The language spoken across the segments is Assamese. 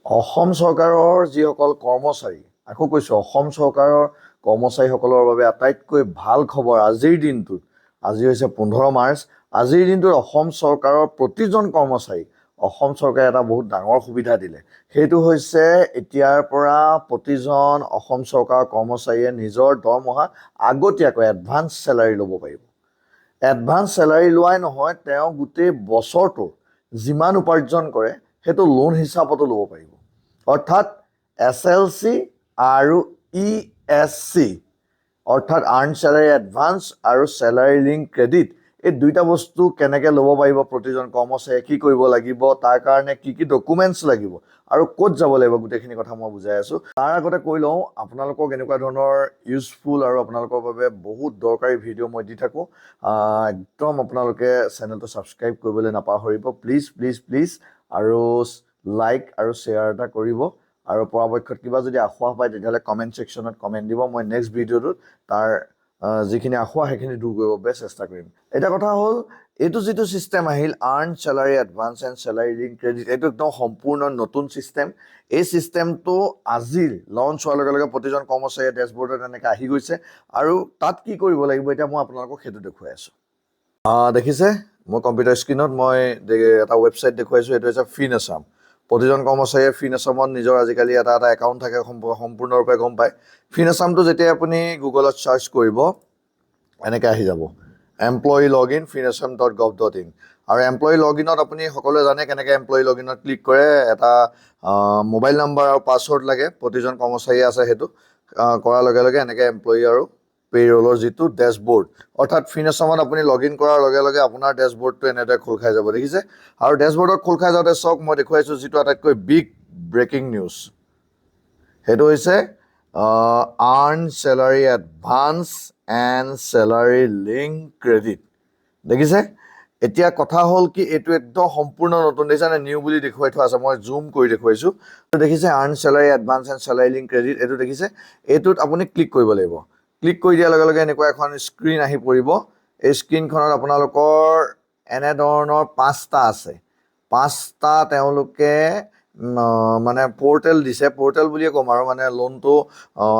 অসম চৰকাৰৰ যিসকল কৰ্মচাৰী, আকৌ কৈছোঁ, অসম চৰকাৰৰ কৰ্মচাৰীসকলৰ বাবে আটাইতকৈ ভাল খবৰ আজিৰ দিনটোত। আজি হৈছে 15 মাৰ্চ। আজিৰ দিনটোত অসম চৰকাৰৰ প্ৰতিজন কৰ্মচাৰীক অসম চৰকাৰে এটা বহুত ডাঙৰ সুবিধা দিলে। সেইটো হৈছে এতিয়াৰ পৰা প্ৰতিজন অসম চৰকাৰৰ কৰ্মচাৰীয়ে নিজৰ দৰমহা আগতীয়াকৈ এডভান্স চেলাৰী ল'ব পাৰিব। এডভান্স চেলাৰী লোৱাই নহয়, তেওঁ গোটেই বছৰটোৰ যিমান উপাৰ্জন কৰে, সেইটো লোন হিচাপতো ল'ব পাৰিব। অৰ্থাৎ এছএলচি আৰু ইএছচি, অৰ্থাৎ আৰ্ণ চেলাৰী এডভান্স আৰু চেলাৰী লিংক ক্ৰেডিট, এই দুইটা বস্তু কেনেকৈ ল'ব পাৰিব প্ৰতিজন কৰ্মচাৰীয়ে, কি কৰিব লাগিব, তাৰ কাৰণে কি কি ডকুমেণ্টছ লাগিব আৰু ক'ত যাব লাগিব, গোটেইখিনি কথা মই বুজাই আছোঁ। তাৰ আগতে কৈ লওঁ, আপোনালোকক এনেকুৱা ধৰণৰ ইউজফুল আৰু আপোনালোকৰ বাবে বহুত দৰকাৰী ভিডিঅ' মই দি থাকোঁ। একদম আপোনালোকে চেনেলটো ছাবস্ক্ৰাইব কৰিবলৈ নাপাহৰিব, প্লিজ প্লিজ প্লিজ। আৰু লাইক আৰু শ্বেয়াৰ এটা কৰিব আৰু পৰাপক্ষত কিবা যদি আসোঁৱাহ পায়, তেতিয়াহ'লে কমেণ্ট ছেকশ্যনত কমেণ্ট দিব। মই নেক্সট ভিডিঅ'টোত তাৰ যিখিনি আসোঁৱাহ, সেইখিনি দূৰ কৰিবৰ বাবে চেষ্টা কৰিম। এতিয়া কথা হ'ল, এইটো যিটো ছিষ্টেম আহিল, earn salary advance and salary link credit, এইটো একদম সম্পূৰ্ণ নতুন ছিষ্টেম। এই ছিষ্টেমটো আজিৰ লঞ্চ হোৱাৰ লগে লগে প্ৰতিজন কৰ্মচাৰীয়ে ডেছবৰ্ডত এনেকৈ আহি গৈছে। আৰু তাত কি কৰিব লাগিব, এতিয়া মই আপোনালোকক সেইটো দেখুৱাই আছোঁ। দেখিছে, মই কম্পিউটাৰ স্ক্ৰীণত মই এটা ৱেবছাইট দেখুৱাইছোঁ। এইটো হৈছে ফিন আছাম। প্ৰতিজন কৰ্মচাৰীয়ে ফিন আছামত নিজৰ আজিকালি এটা এটা একাউণ্ট থাকে, সম্পূৰ্ণৰূপে গম পায়। ফিন আছামটো যেতিয়া আপুনি গুগলত চাৰ্চ কৰিব, এনেকৈ আহি যাব, employee log in finassam.gov.in। আৰু এমপ্লয়ী লগ ইনত আপুনি সকলোৱে জানে কেনেকৈ এমপ্লয়ী লগ ইনত ক্লিক কৰে। এটা মোবাইল নাম্বাৰ আৰু পাছৱৰ্ড লাগে, প্ৰতিজন কৰ্মচাৰীয়ে আছে। সেইটো কৰাৰ লগে লগে এনেকৈ এমপ্লয়ী আৰু পে'ৰলৰ যিটো ডেছবৰ্ড, অৰ্থাৎ ফিন আছামত আপুনি লগ ইন কৰাৰ লগে লগে আপোনাৰ ডেছবৰ্ডটো এনেদৰে খোল খাই যাব, দেখিছে। আৰু ডেছবৰ্ডত খোল খাই যাওঁতে চাওক, মই দেখুৱাইছোঁ যিটো আটাইতকৈ বিগ ব্ৰেকিং নিউজ, সেইটো হৈছে earn salary advance and salary link credit, দেখিছে। এতিয়া কথা হ'ল কি, এইটো একদম সম্পূৰ্ণ নতুন, দেখিছেনে? নিউ বুলি দেখুৱাই থোৱা আছে। মই জুম কৰি দেখুৱাইছোঁ। দেখিছে, earn salary advance and salary link credit, এইটো দেখিছে। এইটোত আপুনি ক্লিক কৰিব লাগিব। ক্লিক কৰি দিয়াৰ লগে লগে এনেকুৱা এখন স্ক্ৰীণ আহি পৰিব। এই স্ক্ৰীণখনত আপোনালোকৰ এনেধৰণৰ পাঁচটা আছে। পাঁচটা তেওঁলোকে মানে পৰ্টেল দিছে, পৰ্টেল বুলিয়ে ক'ম আৰু, মানে লোনটো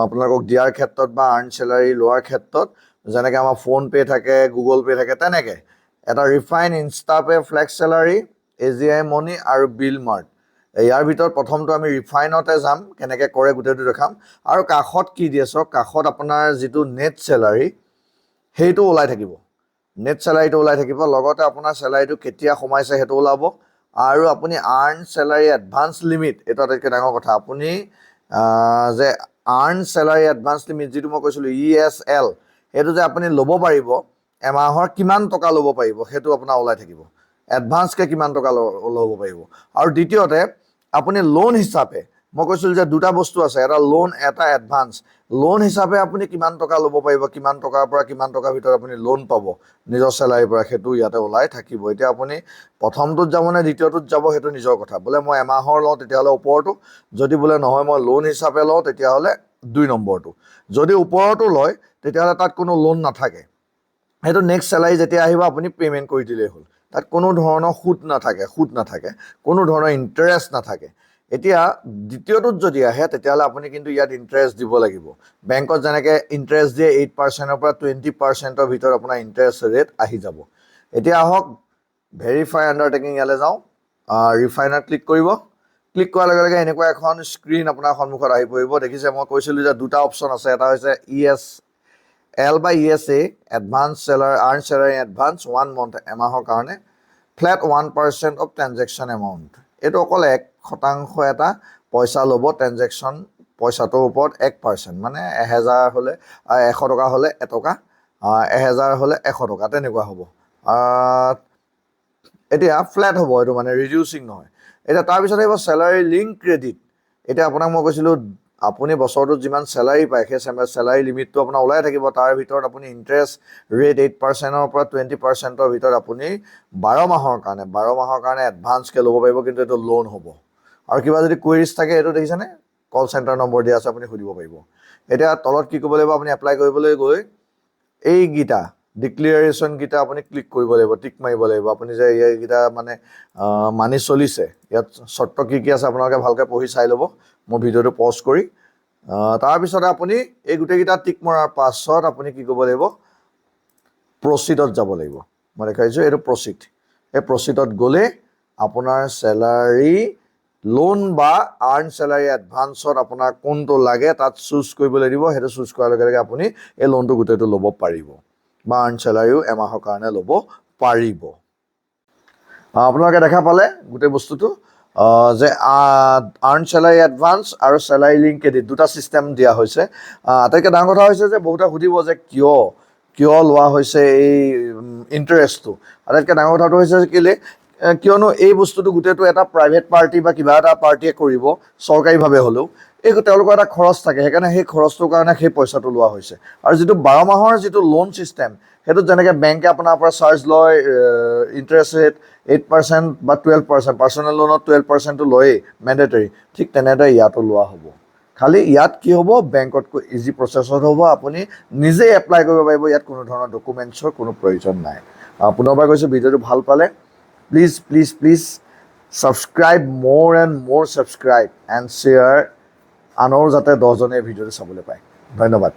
আপোনালোকক দিয়াৰ ক্ষেত্ৰত বা আৰ্ণ চেলাৰী লোৱাৰ ক্ষেত্ৰত যেনেকৈ আমাৰ ফোনপে' থাকে, গুগল পে' থাকে, তেনেকৈ এটা ৰিফাইন, ইনষ্টাপে', ফ্লেক্স চেলাৰী, এজিআই মনি আৰু বিল মাৰ্ট। ইয়াৰ ভিতৰত প্ৰথমটো আমি ৰিফাইনতে যাম। কেনেকৈ কৰে গোটেইটো দেখাম। আৰু কাষত কি দিয়ে চাওক, কাষত আপোনাৰ যিটো নেট চেলাৰী, সেইটো ওলাই থাকিব। নেট চেলাৰীটো ওলাই থাকিব, লগতে আপোনাৰ চেলাৰীটো কেতিয়া সোমাইছে সেইটো ওলাব। আৰু আপুনি আৰ্ণ চেলাৰী এডভান্স লিমিট, এইটো আটাইতকৈ ডাঙৰ কথা, আপুনি যে আৰ্ণ চেলাৰী এডভান্স লিমিট, যিটো মই কৈছিলোঁ ইএছএল, সেইটো যে আপুনি ল'ব পাৰিব, এমাহৰ কিমান টকা ল'ব পাৰিব, সেইটো আপোনাৰ ওলাই থাকিব। এডভান্সকৈ কিমান টকা ল'ব পাৰিব। আৰু দ্বিতীয়তে আপুনি লোন হিচাপে, মই কৈছিলোঁ যে দুটা বস্তু আছে, এটা লোন, এটা এডভান্স। লোন হিচাপে আপুনি কিমান টকা ল'ব পাৰিব, কিমান টকাৰ পৰা কিমান টকাৰ ভিতৰত আপুনি লোন পাব নিজৰ চেলাৰীৰ পৰা, সেইটো ইয়াতে ওলাই থাকিব। এতিয়া আপুনি প্ৰথমটোত যাব নে দ্বিতীয়টোত যাব, সেইটো নিজৰ কথা। বোলে মই এমাহৰ লওঁ, তেতিয়াহ'লে ওপৰটো। যদি বোলে নহয়, মই লোন হিচাপে লওঁ, তেতিয়াহ'লে 2 নম্বৰটো। যদি ওপৰতো লয়, তেতিয়াহ'লে তাত কোনো লোন নাথাকে। সেইটো নেক্সট চেলাৰী যেতিয়া আহিব, আপুনি পে'মেণ্ট কৰি দিলেই হ'ল। তাত কোনো ধৰণৰ সুদ নাথাকে, সুদ নাথাকে, কোনো ধৰণৰ ইণ্টাৰেষ্ট নাথাকে। এতিয়া দ্বিতীয়টোত যদি আহে, তেতিয়াহ'লে আপুনি কিন্তু ইয়াত ইণ্টাৰেষ্ট দিব লাগিব। বেংকত যেনেকৈ ইণ্টাৰেষ্ট দিয়ে, 8%ৰ পৰা 20%ৰ ভিতৰত আপোনাৰ ইণ্টাৰেষ্ট ৰেট আহি যাব। এতিয়া আহক, ভেৰিফাই আণ্ডাৰটেকিং, ইয়ালৈ যাওঁ। ৰিফাইনত ক্লিক কৰিব। ক্লিক কৰাৰ লগে লগে এনেকুৱা এখন স্ক্ৰীণ আপোনাৰ সন্মুখত আহি পৰিব, দেখিছে। মই কৈছিলোঁ যে দুটা অপশ্যন আছে, এটা হৈছে ইএছএল বা ESA, advance salary, earn salary advance one month, এমাহৰ কাৰণে flat 1% of transaction amount। এইটো অকল 1% এটা পইচা ল'ব, ট্ৰেনজেকশ্যন পইচাটোৰ ওপৰত 1%। মানে 1000 হ'লে, 100 টকা হ'লে 1 টকা, 1000 হ'লে 100 টকা, তেনেকুৱা হ'ব। এতিয়া ফ্লেট হ'ব এইটো, মানে ৰিডিউচিং নহয়। এতিয়া তাৰপিছত আহিব চেলাৰী লিংক ক্ৰেডিট। এতিয়া আপোনাক মই কৈছিলোঁ, আপুনি বছৰটোত যিমান চেলাৰী পায়, সেই চেলাৰী লিমিটটো আপোনাৰ ওলাই থাকিব। তাৰ ভিতৰত আপুনি ইণ্টাৰেষ্ট ৰেট 8%ৰ পৰা 20%ৰ ভিতৰত আপুনি 12 মাহৰ কাৰণে এডভান্সকৈ ল'ব পাৰিব। কিন্তু এইটো লোন হ'ব। আৰু কিবা যদি কুৱেৰিজ থাকে, এইটো দেখিছেনে, কল চেণ্টাৰ নম্বৰ দিয়া আছে, আপুনি সুধিব পাৰিব। এতিয়া তলত কি কৰিব লাগিব? আপুনি এপ্লাই কৰিবলৈ গৈ এইকেইটা ডিক্লেৰেশ্যনকেইটা আপুনি ক্লিক কৰিব লাগিব, টিক মাৰিব লাগিব আপুনি যে এইকেইটা মানে মানি চলিছে। ইয়াত চৰ্ত কি কি আছে, আপোনালোকে ভালকৈ পঢ়ি চাই ল'ব মোৰ ভিডিঅ'টো পজ কৰি। তাৰপিছতে আপুনি এই গোটেইকেইটা টিক মৰাৰ পাছত আপুনি কি কৰিব লাগিব? প্ৰচিডত যাব লাগিব। মই দেখাইছোঁ, এইটো প্ৰচিড। এই প্ৰচিডত গ'লে আপোনাৰ চেলাৰী লোন বা আৰ্ণ চেলাৰী এডভান্সত আপোনাৰ কোনটো লাগে, তাত চুজ কৰিবলৈ দিব। সেইটো চুজ কৰাৰ লগে লগে আপুনি এই লোনটো গোটেইটো ল'ব পাৰিব বা আৰ্ণ চেলাৰীও এমাহৰ কাৰণে ল'ব পাৰিব। আপোনালোকে দেখা পালে গোটেই বস্তুটো যে আৰ্ণ চেলাৰী এডভান্স আৰু চেলাৰী লিংক ক্ৰেডিট দুটা ছিষ্টেম দিয়া হৈছে। আটাইতকৈ ডাঙৰ কথা হৈছে যে বহুতে সুধিব যে কিয় কিয় লোৱা হৈছে এই ইণ্টাৰেষ্টটো? আটাইতকৈ ডাঙৰ কথাটো হৈছে যে কেলৈ, কিয়নো এই বস্তুটো গোটেইটো এটা প্ৰাইভেট পাৰ্টি বা কিবা এটা পাৰ্টিয়ে কৰিব, চৰকাৰীভাৱে হ'লেও এই তেওঁলোকৰ এটা খৰচ থাকে। সেইকাৰণে সেই খৰচটোৰ কাৰণে সেই পইচাটো লোৱা হৈছে। আৰু যিটো 12 মাহৰ যিটো লোন ছিষ্টেম, সেইটোত যেনেকৈ বেংকে আপোনাৰ পৰা চাৰ্জ লয়, ইণ্টাৰেষ্ট ৰেট 8% বা 12%, পাৰ্চনেল লোনত 12%টো লয়েই মেণ্ডেটৰী, ঠিক তেনেদৰে ইয়াতো লোৱা হ'ব। খালি ইয়াত কি হ'ব, বেংকতকৈ ইজি প্ৰচেছত হ'ব, আপুনি নিজেই এপ্লাই কৰিব পাৰিব। ইয়াত কোনো ধৰণৰ ডকুমেণ্টছৰ কোনো প্ৰয়োজন নাই। পুনৰবাৰ কৈছোঁ, ভিডিঅ'টো ভাল পালে please, please, please subscribe, more and more subscribe and share, আনৰো যাতে 10জনে ভিডিঅ'টো চাবলৈ পায়। ধন্যবাদ।